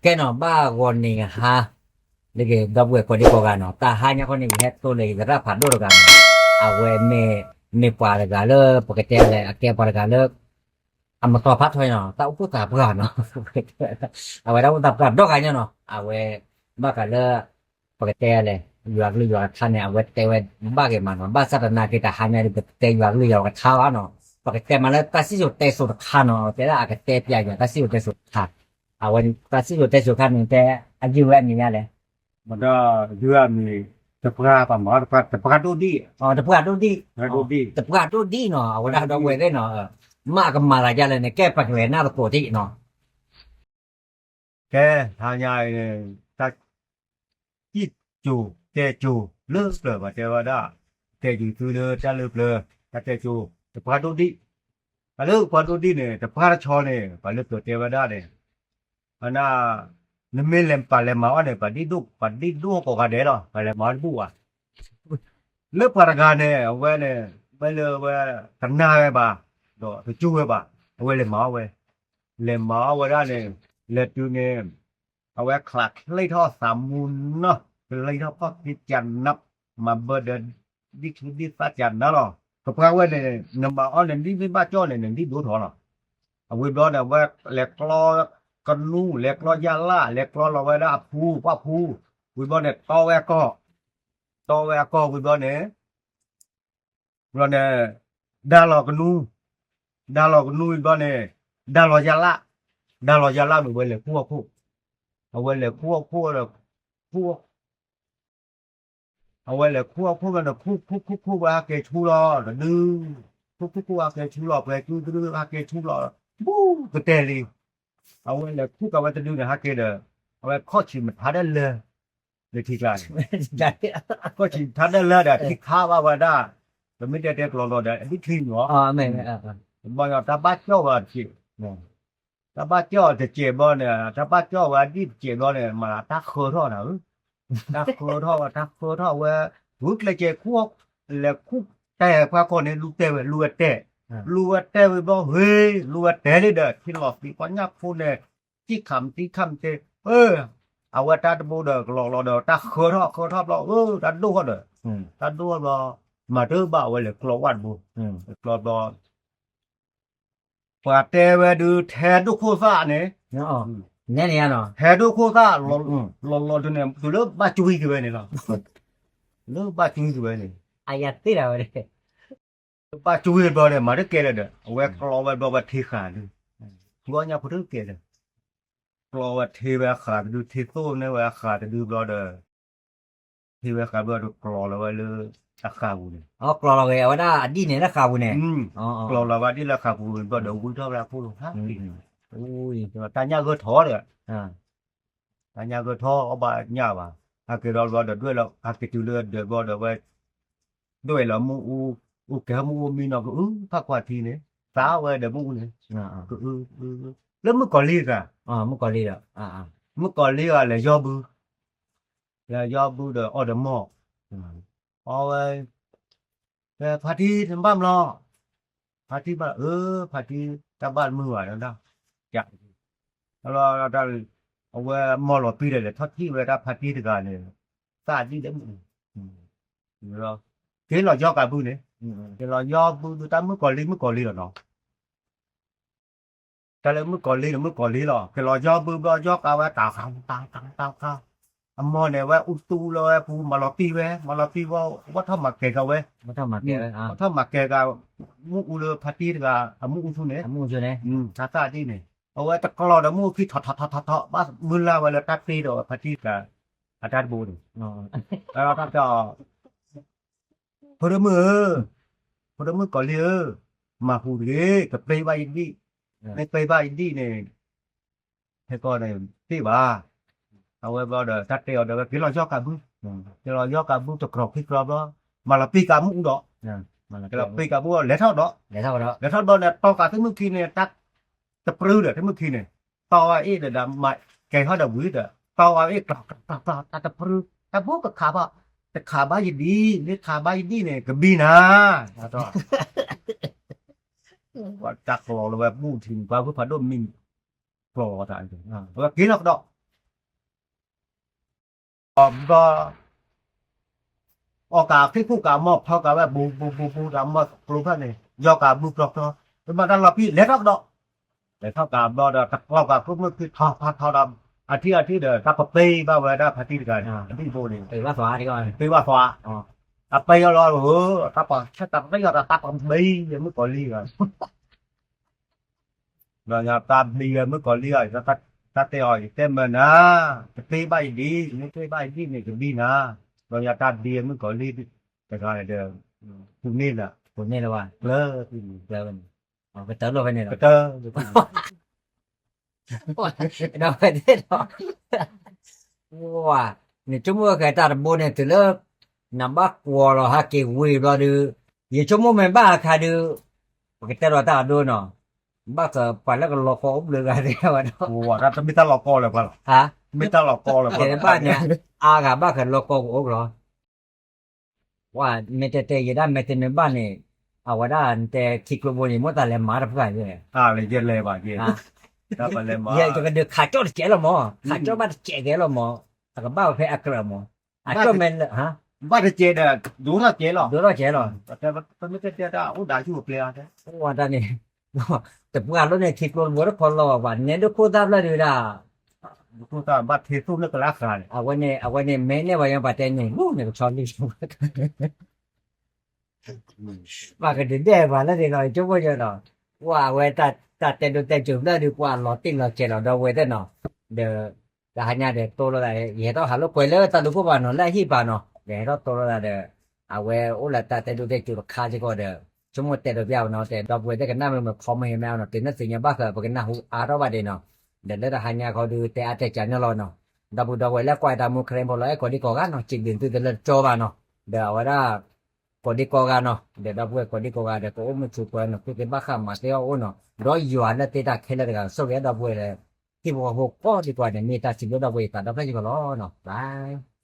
ကဲနီၤ ဘၣ်ဂီၤန့ၣ်ဟါ, လၢက့ၤဒီပုၢ်ဝဲၢ်ကိးဒံကိးဂၤနီၤ, တၢ်ဟါညါဃီန့ၣ် ယဟဲတိလၢယသရၣ်ဖးဒိၣ်တဂၤနီၤ, အဝဲမ့ၢ် မ့ၢ်ပှၤတဂၤလၢ ပကတဲလဲၣ် အကဲပှၤတဂၤလၢ အမတီၤဖးထီနီၤ, တၢ်အိၣ်ဖှိၣ်သးပှၢ်နီၤ, အဝဲတၢ်အိၣ်ဖှိၣ်သးပှၢ်ဒီဂၤညါနီၤ, အဝဲ ဘၣ်ဃးလၢ ပကတဲလဲၣ် ယွၤကလုၢ်ယွၤကထါန့ၣ် အဝဲတဲဝဲဘၣ်က့ၤမးနီၤ, ဘၣ်ဆၣ်သနာ်က့ တဟါညါဒီး ပတဲယွၤကလုၢ်ယွၤကထါဘၣ်နီၤ, ပကတဲမးလၢတၢ်စံၣ်စိၤတဲစိၤတခါနီၤ, တဲဒၣ်အကတဲပျးယွၤတၢ်စံၣ်စိၤတဲစိၤတခါ, အဝဲတၢ်စံၣ်စိၤတဲစိၤတခါန့ၣ် တဲ အယုၢ်ဝဲအမံၤညါလဲၣ်, မ့ၢ်ဒီး ယုၢ်အမံၤ တပှၢ်ပှၤမၤ တပှၢ်ဒိၣ်ဒံၣ်, တပှၢ်ဒိၣ်ဒံၣ်, တပှၢ်ဒိၣ်ဒံၣ်နီၤ, အဝဲဒၣ်ဒီပုၢ်ဝဲၢ်သ့ၣ်နီၤ, မ့ၢ်အကမၤသးဒ်လဲၣ်န့ၣ် ကဲပကလဲၤနၢ်သကိးဒံၣ်နီၤ ကဲ တဟါညါအံၤန့ၣ် တၢ်စံၣ်စိၤတဲစိၤ လၢပျၢၤပှၤတဲဝဲဒၣ်, တဲယုာ်သုလၢတၢ်လၢပျၢၤ, တၢ်တဲစိၤ တပှၢ်ဒိၣ်ဒံၣ်, တၢ်လၢပှၢ်ဒိၣ်ဒံၣ်န့ၣ် တပှၢ်တဆီန့ၣ် ပှၤလၢပျၢၤတဲဝဲဒၣ်န့ၣ်, အနၢ်, နမ့ၢ်လဲၤပာ်လဲၤမၤအီၣ်န့ၣ် ပှၤဒ်ဒိၣ် ပှၤဒ်ဒိၣ်ကိးဂၤဒဲးလီၤ, ပှၤလဲၤမၤအီၣ်တဘူၣ်ဘၣ် လၢပှၤတဂၤန့ၣ် အဝဲန့ၣ် မ့ၢ်လၢအဝဲ တနာ်ဝဲဘၣ်, ဒီးတစူၢ်ဝဲဘၣ်, အဝဲလဲၤမၤအီၣ်ဝဲ, လဲၤမၤအီၣ်ဝဲဒၣ်န့ၣ်, လဲၤတုၤန့ၣ်, အဝဲချးချ့ထီၣ်သးမူနီၢ်, ချ့ထီၣ်ခီၣ်ဖံးကနး, မၤဘၢဒီး ဒ်ချံဒ်သၣ်ကနးလီၤ, ကပှၢ်ဝဲန့ၣ် နမၤအီၣ်န့ၣ် ဒ်မ့ၢ်ဘၣ်ကၠီၣ်န့ၣ် နဒ်ဒိၣ်ထီၣ်လီၤ, အဝံၤဘျီန့ၣ် အဝဲလဲၤကျီကနူ လဲၤကျီယၢ်လၣ် လဲၤကျီလီၤဝဲဒၣ်အဖူ ပှၢ်ဖူ, ဝံၤဘျီန့ၣ် တီဝဲအကီၢ် တီဝဲအကီၢ်ဝံၤဘျီန့ၣ်, ဘျီန့ၣ်, ဒါလီၤကနူ, ဒါလီၤကနူဝံၤဘျီန့ၣ်, ဒါလီၤယၢ်လၣ်, ဒါလီၤယၢ်လၣ်န့ၣ် အဝဲလဲၤခူၣ်ဟီၣ်ခိၣ်, အဝဲလဲၤခူၣ်ဟီၣ်ခိၣ်ဒီး, ခူၣ်, အဝဲလဲၤခူၣ်ဟီၣ်ခိၣ်ဘျီန့ၣ် ခူၣ်ခူၣ်ခူၣ်ခူၣ်ဝဲဟဲက့ၤဆူလီၤတဒု, ခူၣ်ခူၣ်ခူၣ်ဟဲက့ၤဆူလီၤ ပှဲၤကၠူတဒုဟဲက့ၤဆူလီၤ, ဘူးကတဲာ်လံ, အဝဲလဲၤခူၣ်ကးဝဲတဒုန့ၣ် ဟဲက့ၤဒီး, အဝဲခီၣ်ဆံးမထါဒၢလၢ လၢထံကျါန့ၣ်, ခီၣ်ဆံးမထါဒၢလၢဒီး ထံခါဘၣ်ဝဲဒၣ်, ပမ့ၢ်တဲတဲကျိာ်လီၤဒီး အဒံၣ်ချံန့ၣ်လီၤ, ဘၣ်တၢ်ဘၣ်ကၠီၣ်ဝဲတစဲး, တၢ်ဘၣ်ကၠီၣ်တစဲးဘျီန့ၣ် တၢ်ဘၣ်ကၠီၣ်ဝဲဒံၣ်တစဲးဘျီန့ၣ် မၤတၢ်ဃၢထီၣ်နၤဧၢ, တၢ်ဃၢထီၣ်ဝဲ တၢ်ဃၢထီၣ်ဝဲ, ဝံၤကျဲးစဲးခူၣ်, လဲၤခူၣ်တဲာ်ပှၤကီၢ်န့ၣ် လူၤတဲာ်ဝဲ လူၤဝဲတဲာ်, လူၤဝဲတဲာ်ဝံၤဘျီ ဝ့ၢ် လူၤဝဲတဲာ်လံဒီး ထံလီၤသံးပှၤညၣ်ဖိန့ၣ်, စံၣ်ခးမတံခးမတံ, အဝဲတၢ်တဘိဒီးကလီၤလီၤဒီး တၢ်ဃၢထီၣ်ဃၢထီၣ်ဘျီ အၢ တၢ်ဒိၣ်ထီၣ်ဒီး, တၢ်ဒိၣ်ထီၣ်ဘျီ, မၤတဘၣ်ဝဲလဲၤကျီဝဲတဘိ, ကျီဘျီ ပှၤတဲဝဲဒုး ထဲဒိၣ်ခိၣ်သၣ်န့ၣ်, ထဲဒိၣ်ခိၣ်သၣ်, လီၤလီၤဒုးန့ၣ် တုၤလၢဘၣ်ကွံက့ၤဝဲန့ၣ်လီၤ, လၢဘၣ်ကွံက့ၤဝဲန့ၣ်, အယသ့ဒၣ်ဝဲ, ဘၣ်ကွံဘျီဒီး မၤတကဲလၢာ်ဒီး အဝဲကျီဝဲဘျီဝဲထံဃာ်ဒုး, ဃုအီၣ်ညၣ်ဖိတကဲလၢာ်, ကျီဝဲထံဝဲဃာ်တဒု ထံသိၣ်န့ၢ်ဝဲဃာ်တဒုဘျီဒီး ထံဝဲဃာ်ဘျီဒီးကျီလီၤဝဲလၢအဃာ်ပူၤန့ၣ်, ကျီလီၤဝဲအဝဲဒၣ်အဒံၣ်န့ၣ်လၢဃာ်ပူၤန့ၣ်, ကျီလီၤဝဲဒ်လၢဃာ်ပူၤဘျီဒီးဝံထီၣ်ဝဲအခိၣ်လိၤဟါ, တၢ်ညၣ်ဂၢၢ်ထီၣ်ဒီး, တၢ်ညၣ်ဂၢၢ်ထီၣ်အီၣ်ဘၣ်ညၣ်ဘၣ်, ဟဲက့ၤဒီးဘျီဒီးဒွဲၣ်လီၤ ဟဲက့ၤတုၤလၢဒၢးဘျီဒီးဝဲ ဒွဲၣ်လီၤမ့ၣ်အူ, အူကဲမ့ၣ်အူမံနီၤ ကအုဖးကွၢ်ထံန့ၣ်, သးဝဲဒီးမ့ၣ်အူန့ၣ်, ကအု, လၢမုၣ်ကီၤလံၤဂၤ, မုၣ်ကီၤလံၤဒီး, မုၣ်ကီၤလံၤဂၤလဲၤယီၢ်ဘု, လဲၤယီၢ်ဘုဒီးအီၣ်ဒီးမီၢ်, အီဝဲ, ဖါတံၢ်နဘၣ်မလီၤ, ဖါတံၢ်ဘၣ်အၢ, ဖါတံၢ်တၢ်ဘၣ်တမုာ်ဘၣ်ဒီး, လီၤ, အဝဲမီၢ်လီၤပံဒီးလဲၤထီၣ်ထံၣ်ဝဲဒၣ်ဖါတံၢ်တဂၤန့ၣ်, သၣ်ဒံၣ်ဒီးမုၣ် က့ၤလီၤယီၢ်ကးဘုန့ၣ်, က့ၤလီၤယီၢ်ဘုဒုးတၢ်မုၣ်ကီၤလံၤ မုၣ်ကီၤလံၤလီၤနီၤ, တၢ်လၢမုၣ်ကီၤလံၤန့ၣ် မုၣ်ကီၤလံၤလီၤ, က့ၤလီၤယီၢ်ဘုဘျီယီၢ်ကးဝဲတၢ်တၢ်တၢ်တၢ်, အမီၢ်န့ၣ်ဝဲအူသူလီၤဝဲပူၤ မၤလီၤပံဝဲ မၤလီၤပံဝဲ ဝဲထီၣ်မၤကဲၤကးဝဲ, ဝဲထီၣ်မၤကဲၤဝဲ, မုၣ်အူလၢဖါတံၢ်တဂၤ အမုၣ်အူဆူန့ၣ်, တၢ်သၣ်ဒံၣ်န့ၣ်, အဝဲတကျီဒီးမုၣ်အူခံထီၣ်ထီၣ်ထီၣ်ထီၣ်ထီၣ် ဘၣ်မုၢ်လၢ်ဝဲလၢတၢ်တ့ဒီးဖါတံၢ်တဂၤ, အတၢ်တဘိန့ၣ်, တၢ်တဲအီၤ ဖိဒိၣ်မုၣ်ဧၢ, ဖိဒိၣ်မုၣ်ကီၤလံၤဧၢ, မၤဟူးတဂ့ၤ, ကပ့ဘၣ်ယဒံၣ်, မ့ၢ်ပ့ဘၣ်ယဒံၣ်န့ၣ်, ဟဲကီၢ်န့ၣ် တ့ၢ်ဘၣ်, အဝဲဘျီဒီး တၢ်တဲအီၤဒီးဝဲ က့ၤလီၤယီၢ်ကးဘု, က့ၤလီၤယီၢ်ကးဘုတကြီၤခံကြီၤဘျီ, မၤလီၤပံကးမုၣ်အူဒီး, က့ၤလီၤပံကးမုၣ်အူဒီး လဲၤထီၣ်ဒီး, လဲၤထီၣ်ဘျီန့ၣ် တီကးသုမုၣ်ခံန့ၣ် တၢ်တပြူဒီး သုမုၣ်ခံန့ၣ်, တီဝဲအ့ၣ်ဒီး ကဲၤထီၣ်ဒီးဝံၤဒီး တီဝဲအ့ၣ် ကျီကျီကျီကျီ တၢ်တပြူ, တၢ်ဘိကခးဘၣ်, တခးဘၣ်ယဒံၣ်, မ့ၢ်ခးဘၣ်ယဒံၣ်န့ၣ် ကဘံနၤ, တၢ်ကျီလီၤဝဲဘူၣ်ထံ ပှၤဖုဖးဒိၣ်မံ ကျီလီၤတၢ်, အဝဲက့ၤလီၤကဒီး, ဘျီ အီၣ်ကး ဖ့ၣ်ခိၣ်ကး မီၢ်ဖီကးဝဲ ဘူးဘူးဘူးဘူး ဒီးမီၢ်ကျိဖဲန့ၣ် ယီၤကးဘုကျီကျီ, ပမၤတၢ်လီၤပံာ် လဲၤထီၣ်ကဒီး, လဲၤထီၣ်ကးဘျီဒီး တကျီကးကျိမုၢ်ခံထီထီထီဒီး အထံၣ်အထံၣ်ဒီး တၢ်ပပ့ဘၣ်ဝဲဒၣ်ဖါတံၢ်တဂၤန့ၣ် အဒံၣ်ဘိန့ၣ်, ပ့ဘၣ်သွါ, အပ့အီၤလီၤဧၢ, တၢ်ပဆဲးတၢ်တပ့အီၤဒီး တၢ်ပဘံဝဲမုၣ်ကီၤလံၢ်ဂၤ ဘျီညါတၢ်ဘံဝဲမုၣ်ကီၤလံၢ်အီၤ, တၢ်တဲအီၤ ယတဲမၢနၤ, တပ့ဘၣ်ယဒံး, မ့ၢ်ပ့ဘၣ်ယဒံးန့ၣ် ကဘံနၤ, ဘျီညါတၢ်ဘံဝဲမုၣ်ကီၤလံၢ်တဂၤဒီး ပူၤန့ၢ်လၢ, ပူၤန့ၢ်လၢဝဲ, ကျၢၤ, ကျၢၤဝဲန့ၣ်, ကတၢၢ်လိာ်ဖဲန့ၣ်လီၤ, ကတၢၢ်, ဒီးဖဲန့ၣ်ဒီး ဝၤ, နဆိကမိၣ်ဃဲတၢ်တဘိန့ၣ် တုၤလၢ နဘၣ်ကွီၤလီၤဟးက့ၤဝ့ၤဘျီဒီး, ယဆိကမိၣ်မ့ၢ်ဘၣ်အခါဒီး, ပကတဲလီၤတၢ်အဒိနီၤ, ဘၣ်ဃးပှၤလၢကလီၤကီအိၣ်ဘျုးဂၤသ့ၣ်ဝဲဒီး, တမ့ၢ်တၢ်လီၤကီလၢၤပှၤလီၤ, မ့ၢ်တၢ်လီၤကီလၢၤပှၤ, ကဲဘၣ်န့ၣ်, အါဂၤဘၣ်ဃးလီၤကီကအိၣ်ကလီၤ ဝဲ, မ့ၢ်တဲတဲယဲဒၣ် မ့ၢ်တမ့ၢ်ဘၣ်န့ၣ်, အဝဲဒၣ်နတဲခံကျိဘိန့ၣ် မိၢ်တၢ်လဲၤမၤတဖုဂၤယဲ, လဲၤဘၣ်, ယကဒုးခးကၠီၣ်တစဲးလီၤမး, ခးကၠီၣ်ဘၣ်တစဲးကဲလီၤမး, အကဘၣ်ဝဲဖဲအကြၢးမး, အကၠီၣ်မဲ, ဘၣ်တစဲးဒီး ဒိထီၣ်စဲးလီၤ, ဒိထီၣ်စဲးလီၤ, ပမ့ၢ်တဲတဲတၢ်အိၣ်ဒၣ်ဆူၣ်အိၣ်ကျဲ, ဝဲတၢ်န့ၣ် တပှၢ်လိၣ်န့ၣ် ခံကျိတဘိတခီလီၤဘၣ် နဲဒိခိၣ်သၣ်ဖျၢၣ်ဒုးဒၣ်, ဘၣ်ထ့သူၣ်န့ၣ်ကလၢဃာ်န့ၣ်, အဝဲန့ၣ် အဝဲန့ၣ် မ့ၢ်နဲၣ်ပှၤညါပှၤတဲန့ၣ် မူန့ၣ်ကဆီလံ, ပှၤကဒုးဒဲၣ်ပှၤလၢန့ၣ်လီၤ ဆိကမိၣ်ယဲဒီး, ဝဲအဝဲတၢ်တဲဒိတဲကၠိၤဖျၢၣ်ဒုး ပှၤလီၤတံၢ်လီၤဆဲးလီၤဒီးဝဲသ့ၣ်နီၤ, ဒီး တဟါညါဒီးတိလိာ်သး ယဟဲထီၣ်ဟးလိာ်ကွဲလၢတၢ်လူၤခိၣ်ဘၣ်နီၤ လၢအဟံၣ်ပၤနီၤ ဒီးဟဲထီၣ်တိလိာ်သးဒီး, အဝဲအိၣ်လၢတၢ်တဲဒိတဲကၠိၤတခါစ့ၢ်ကီးဒီး, ဆိကမိၣ်တဲဒီးပျၢ်နီၤ တဲဒီပုၢ်ဝဲၢ်သ့ၣ်ကနၣ်မ့ၢ်မ့ၢ် comment မ့ၢ်နီၤ တဲနၢ်သ့ၣ်ညါဘၣ်ဃး ပကနၢ်ဟူအါထီၣ်ဘၣ်ဒဲးနီၤ, ဒီးလၢတဟါညါခီဒုးတဲအါတဲကၢန့ၣ်လီၤနီၤ, ဒီပုၢ်ဒီဝဲၢ်လၢကွၢ်တၢ်မူခရံာ်ဖိလီၤ အဲၣ်ကိးဒံကိးဂၤနီၤ စံးဘျုးသုတလၢတကၠီဘၣ်နီၤ, ဒီးအဝဲဒၣ် ကိးဒံကိးဂၤနီၤ ဒီးဒီပုၢ်ဝဲၢ်ကိးဒံကိးဂၤဒီး ကအိၣ်မုာ်ဆိးပၢၤနီၤ သူၣ်က့ဘၣ်ဃးမၤသ့အီၤအိၣ်နီၤ ဒီးယွၤလၢသ့တၢ်ခဲလၢာ်တဂၤ ဆိၣ်ဂ့ၤဒီပုၢ်ဝဲၢ်လၢ ဟံၣ်ဖိဃီဖိကိးဒံကိးဂၤန့ၣ် မ့ၢ်တၢ်စံးဘျုးဒီပုၢ်ဝဲၢ်ယသးဒီဖျၢၣ်စ့ၢ်ကီးလီၤနီၤ bye.